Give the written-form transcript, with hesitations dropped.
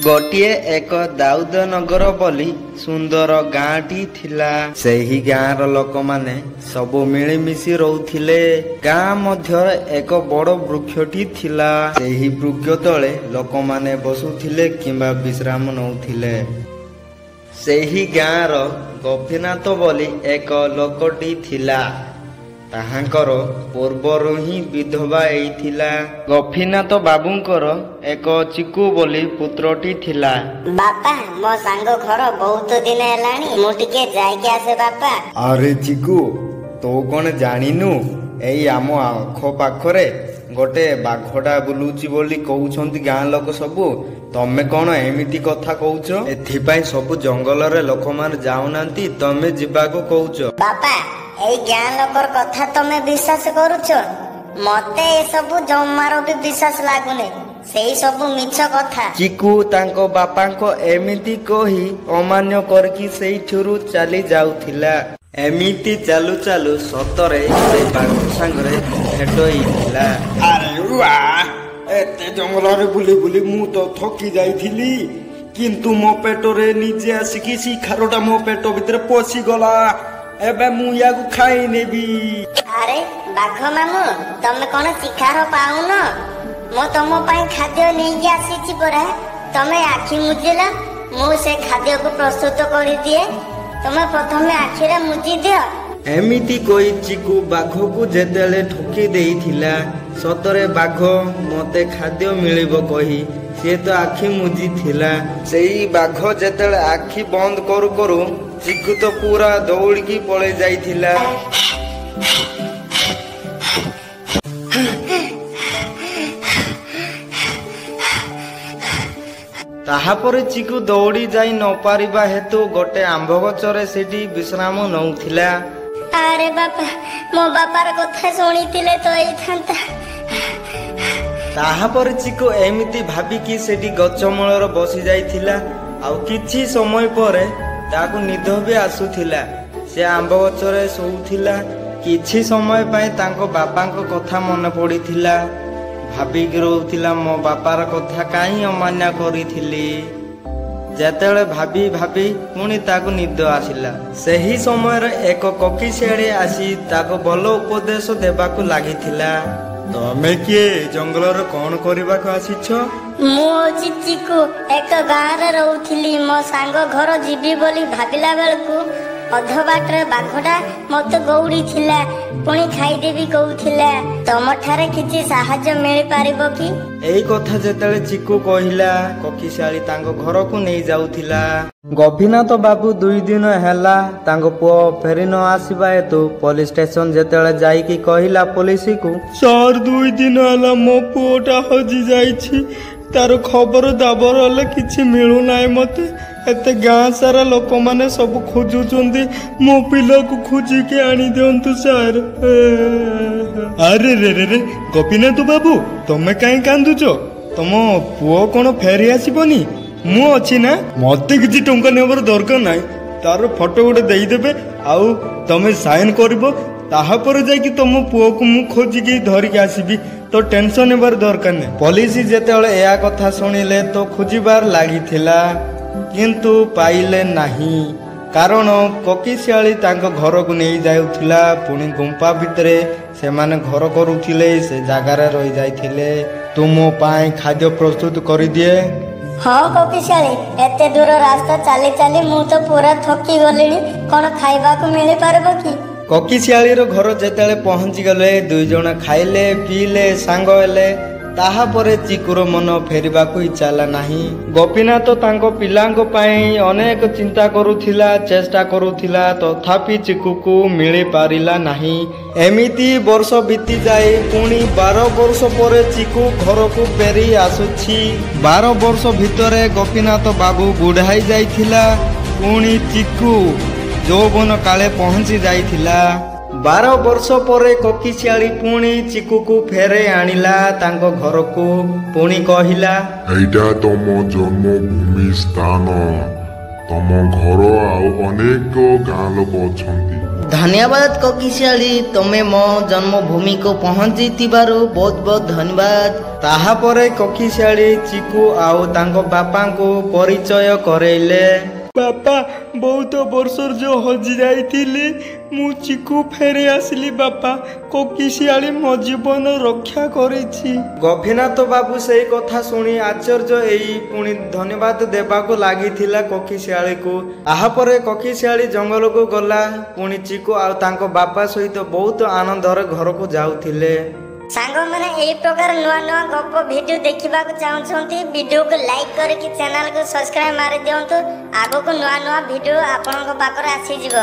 ଗୋଟିଏ ଏକ ଦାଉଦନଗର ବୋଲି ସୁନ୍ଦର ଗାଁଟି ଥିଲା। ସେହି ଗାଁର ଲୋକମାନେ ସବୁ ମିଳିମିଶି ରହୁଥିଲେ। ଗାଁ ମଧ୍ୟରେ ଏକ ବଡ଼ ବୃକ୍ଷଟି ଥିଲା। ସେହି ବୃକ୍ଷ ତଳେ ଲୋକମାନେ ବସୁଥିଲେ କିମ୍ବା ବିଶ୍ରାମ ନଉଥିଲେ। ସେହି ଗାଁର ଗୋପୀନାଥ ବୋଲି ଏକ ଲୋକଟି ଥିଲା। ତାହାଙ୍କର ପୂର୍ବରୁ ହିଁ ବିଧବା ହେଇଥିଲା। ଗୋପୀନାଥ ବାବୁଙ୍କର ଏକ ଚିକୁ ବୋଲି ପୁତ୍ରଟି ଥିଲା। ବାପା, ମୋ ସାଙ୍ଗ ଘର ବହୁତ ଦିନ ହେଲାଣି, ମୁଁ ଟିକେ ଯାଇକି ଆସେ ବାପା। ଆରେ ଚିକୁ, ତୁ କଣ ଜାଣିନୁ, ଏଇ ଆମ ଆଖ ପାଖରେ ଗୋଟେ ବାଘଟା ବୁଲୁଛି ବୋଲି କହୁଛନ୍ତି ଗାଁ ଲୋକ ସବୁ। ତମେ କଣ ଏମିତି କଥା କହୁଛ? ଏଥିପାଇଁ ସବୁ ଜଙ୍ଗଲରେ ଲୋକମାନେ ଯାଉନାହାନ୍ତି, ତମେ ଯିବାକୁ କହୁଛ? ବାପା, ଏଇ ଗାଁ ଲୋକର କଥା ତମେ ବିଶ୍ୱାସ କରୁଛ? ମତେ ଏସବୁ ଜମାର ବି ବିଶ୍ୱାସ ଲାଗୁନି, ସେଇ ସବୁ ମିଛ କଥା। ଚିକୁ ତାଙ୍କ ବାପାଙ୍କ ଏମିତି କହି ଅମାନ୍ୟ କରିକି ସେଇଥିରୁ ଚାଲି ଯାଉଥିଲା। ଏମିତି ଚାଲୁ ଚାଲୁ ସତରେ ସେ ବାଘ ସାଙ୍ଗରେ ଭେଟ ହେଇଥିଲା। ଆରେ ୱା, ଏତେ ଜଙ୍ଗଲରେ ବୁଲି ବୁଲି ମୁଁ ତ ଥକି ଯାଇଥିଲି, କିନ୍ତୁ ମୋ ପେଟରେ ନିଜେ ଆସିକି ଶିକାରଟା ମୋ ପେଟ ଭିତରେ ପଶିଗଲା। ଏବେ ମୁଁ ୟାକୁ ଖାଇ ନେବି। ଆରେ ବାଘ ମାମୁଁ, ତମେ କଣ ଶିକାର ପାଉନ? ମୁଁ ତମ ପାଇଁ ଖାଦ୍ୟ ନେଇକି ଆସିଛି ପରା। ତମେ ଆଖି ମୁଜିଲ, ମୁଁ ସେ ଖାଦ୍ୟକୁ ପ୍ରସ୍ତୁତ କରିଦିଏ। ତମେ ପ୍ରଥମେ ଆଖିରେ ମୁଜି ଦିଅ। ଏମିତି କହି ଚିକୁ ବାଘକୁ ଯେତେବେଳେ ଠକି ଦେଇଥିଲା, ସତରେ ବାଘ ମତେ ଖାଦ୍ୟ ମିଳିବ କହି ସିଏ ତ ଆଖି ମୁଜିଥିଲା। ସେଇ ବାଘ ଯେତେବେଳେ ଆଖି ବନ୍ଦ କରୁ କରୁ ଚିକୁ ତ ପୁରା ଦୌଡ଼ିକି ପଳେଇ ଯାଇଥିଲା। ତାହାପରେ ଚିକୁ ଦୌଡ଼ି ଯାଇ ନ ପାରିବା ହେତୁ ଗୋଟେ ଆମ୍ବ ଗଛରେ ସେଠି ବିଶ୍ରାମ ନଉଥିଲା। ଆରେ ବାପା, ମୋ ବାପାର କଥା ଶୁଣିଥିଲେ ତ ହେଇଥାନ୍ତା। ତାହାପରେ ଚିକୁ ଏମିତି ଭାବିକି ସେଠି ଗଛ ମୂଳରେ ବସି ଯାଇଥିଲା। ଆଉ କିଛି ସମୟ ପରେ ତାକୁ ନିଦ ବି ଆସୁଥିଲା। ସେ ଆମ୍ବ ଗଛରେ ଶୋଉଥିଲା। କିଛି ସମୟ ପାଇଁ ତାଙ୍କ ବାପାଙ୍କ କଥା ମନେ ପଡ଼ିଥିଲା। ଭାବିକି ରହୁଥିଲା, ମୋ ବାପାର କଥା କାହିଁ ଅମାନ୍ୟ କରିଥିଲି। ଯେତେବେଳେ ଭାବି ଭାବି ପୁଣି ତାକୁ ନିଦ ଆସିଲା। ସେହି ସମୟରେ ଏକ କୋକିଶିଆଳି ଆସି ତାକୁ ଭଲ ଉପଦେଶ ଦେବାକୁ ଲାଗିଥିଲା। ତମେ କିଏ? ଜଙ୍ଗଲରେ କଣ କରିବାକୁ ଆସିଛ? ମୁଁ ହଉଛି ଚିକୁ, ଏକ ଗାଁରେ ରହୁଥିଲି। ମୋ ସାଙ୍ଗ ଘର ଯିବି ବୋଲି ଭାବିଲା ବେଳକୁ ଅଧ ବାଟରେ ବାଘଟା ମତେ ଗଉଡ଼ିଥିଲା, ପୁଣି ଖାଇଦେବି କହୁଥିଲା। ତମ ଠାରେ କିଛି ସାହାଯ୍ୟ ମିଳିପାରିବ କି? ଏଇ କଥା ଯେତେବେଳେ ଚିକୁ କହିଲା, କୋକିଶିଆଳି ତାଙ୍କ ଘରକୁ ନେଇ ଯାଉଥିଲା। ଗୋପୀନାଥ ବାବୁ 2 ଦିନ ହେଲା ତାଙ୍କ ପୁଅ ଫେରି ନ ଆସିବା ହେତୁ ପୋଲିସ ଷ୍ଟେସନ ଯେତେବେଳେ ଯାଇକି କହିଲା ପୋଲିସକୁ, ସାର୍, 2 ଦିନ ହେଲା ମୋ ପୁଅଟା ହଜି ଯାଇଛି। ତାର ଖବର ଦାବର ହେଲେ କିଛି ମିଳୁନାହିଁ ମତେ। ଏତେ ଗାଁ ସାରା ଲୋକମାନେ ସବୁ ଖୋଜୁଛନ୍ତି, ମୋ ପିଲାକୁ ଖୋଜିକି ଆଣି ଦିଅନ୍ତୁ ସାର୍। ଆରେ ରେ ରେ ରେ, ଗୋପୀନାଥ ବାବୁ, ତମେ କାହିଁ କାନ୍ଦୁଛ? ତମ ପୁଅ କଣ ଫେରି ଆସିବନି? ମୁଁ ଅଛି ନା। ମତେ କିଛି ଟଙ୍କା ନେବାର ଦରକାର ନାହିଁ। ତାର ଫଟୋ ଗୋଟେ ଦେଇଦେବେ ଆଉ ତମେ ସାଇନ୍ କରିବ, ତାହାପରେ ଯାଇକି ତମ ପୁଅକୁ ମୁଁ ଖୋଜିକି ଧରିକି ଆସିବି। ତ ଟେନସନ ହେବାର ଦରକାର ନାହିଁ। ପୋଲିସ ଯେତେବେଳେ ଏହା କଥା ଶୁଣିଲେ ତ ଖୋଜିବାର ଲାଗିଥିଲା, କିନ୍ତୁ ପାଇଲେ ନାହିଁ। କାରଣ କୋକିଶିଆଳି ତାଙ୍କ ଘରକୁ ନେଇ ଯାଉଥିଲା। ପୁଣି ଗୁମ୍ଫା ଭିତରେ ସେମାନେ ଘର କରୁଥିଲେ, ସେ ଜାଗାରେ ରହିଯାଇଥିଲେ। ତୁମ ପାଇଁ ଖାଦ୍ୟ ପ୍ରସ୍ତୁତ କରିଦିଏ। ହଁ କୋକିଶିଆଳି, ଏତେ ଦୂର ରାସ୍ତା ଚାଲି ଚାଲି ମୁଁ ତ ପୁରା ଥକି ଗଲିଣି। କଣ ଖାଇବାକୁ ମିଳିପାରିବ କି? କୋକିଶିଆଳିର ଘର ଯେତେବେଳେ ପହଞ୍ଚିଗଲେ, 2 ଜଣ ଖାଇଲେ ପିଇଲେ, ସାଙ୍ଗ ହେଲେ। ତାହାପରେ ଚିକୁର ମନ ଫେରିବାକୁ ଇଚ୍ଛା ହେଲା ନାହିଁ। ଗୋପୀନାଥ ତାଙ୍କ ପିଲାଙ୍କ ପାଇଁ ଅନେକ ଚିନ୍ତା କରୁଥିଲା, ଚେଷ୍ଟା କରୁଥିଲା, ତଥାପି ଚିକୁକୁ ମିଳିପାରିଲା ନାହିଁ। ଏମିତି ବର୍ଷ ବିତିଯାଇ ପୁଣି 12 ବର୍ଷ ପରେ ଚିକୁ ଘରକୁ ଫେରି ଆସୁଛି। 12 ବର୍ଷ ଭିତରେ ଗୋପୀନାଥ ବାବୁ ବୁଢ଼ା ହେଇଯାଇଥିଲା। ପୁଣି ଚିକୁ ଯୌବନ କାଳେ ପହଞ୍ଚି ଯାଇଥିଲା। 12 ବର୍ଷ ପରେ କୋକିଶିଆଳି ପୁଣି ଚିକୁକୁ ଫେରେଇ ଆଣିଲା ତାଙ୍କ ଘରକୁ। ପୁଣି କହିଲା, ଏଇଟା ତମ ଜନ୍ମଭୂମି ସ୍ଥାନ, ତମ ଘର ଆଉ ଅନେକ ଗାଁ ଲୋକ ଅଛନ୍ତି। ଧନ୍ୟବାଦ କୋକିଶିଆଳି, ତମେ ମୋ ଜନ୍ମଭୂମିକୁ ପହଞ୍ଚିଥିବାରୁ ବହୁତ ବହୁତ ଧନ୍ୟବାଦ। ତାହାପରେ କୋକିଶିଆଳି ଚିକୁ ଆଉ ତାଙ୍କ ବାପାଙ୍କୁ ପରିଚୟ କରେଇଲେ। ବାପା, ବହୁତ ବର୍ଷର ଯୋଉ ହଜି ଯାଇଥିଲି, ମୁଁ ଚିକୁ ଫେରି ଆସିଲି ବାପା। କୋକିଶିଆଳି ମୋ ଜୀବନ ରକ୍ଷା କରିଛି। ଗୋପୀନାଥ ବାବୁ ସେଇ କଥା ଶୁଣି ଆଶ୍ଚର୍ଯ୍ୟ ଏଇ ପୁଣି ଧନ୍ୟବାଦ ଦେବାକୁ ଲାଗିଥିଲା କୋକିଶିଆଳିକୁ। ତାହାପରେ କୋକିଶିଆଳି ଜଙ୍ଗଲକୁ ଗଲା, ପୁଣି ଚିକୁ ଆଉ ତାଙ୍କ ବାପା ସହିତ ବହୁତ ଆନନ୍ଦରେ ଘରକୁ ଯାଉଥିଲେ। ସାଙ୍ଗମାନେ, ଏହି ପ୍ରକାର ନୂଆ ନୂଆ ଗପ ଭିଡ଼ିଓ ଦେଖିବାକୁ ଚାହୁଁଛନ୍ତି, ଭିଡ଼ିଓକୁ ଲାଇକ୍ କରିକି ଚ୍ୟାନେଲକୁ ସବସ୍କ୍ରାଇବ୍ ମାରି ଦିଅନ୍ତୁ। ଆଗକୁ ନୂଆ ନୂଆ ଭିଡ଼ିଓ ଆପଣଙ୍କ ପାଖରେ ଆସିଯିବ।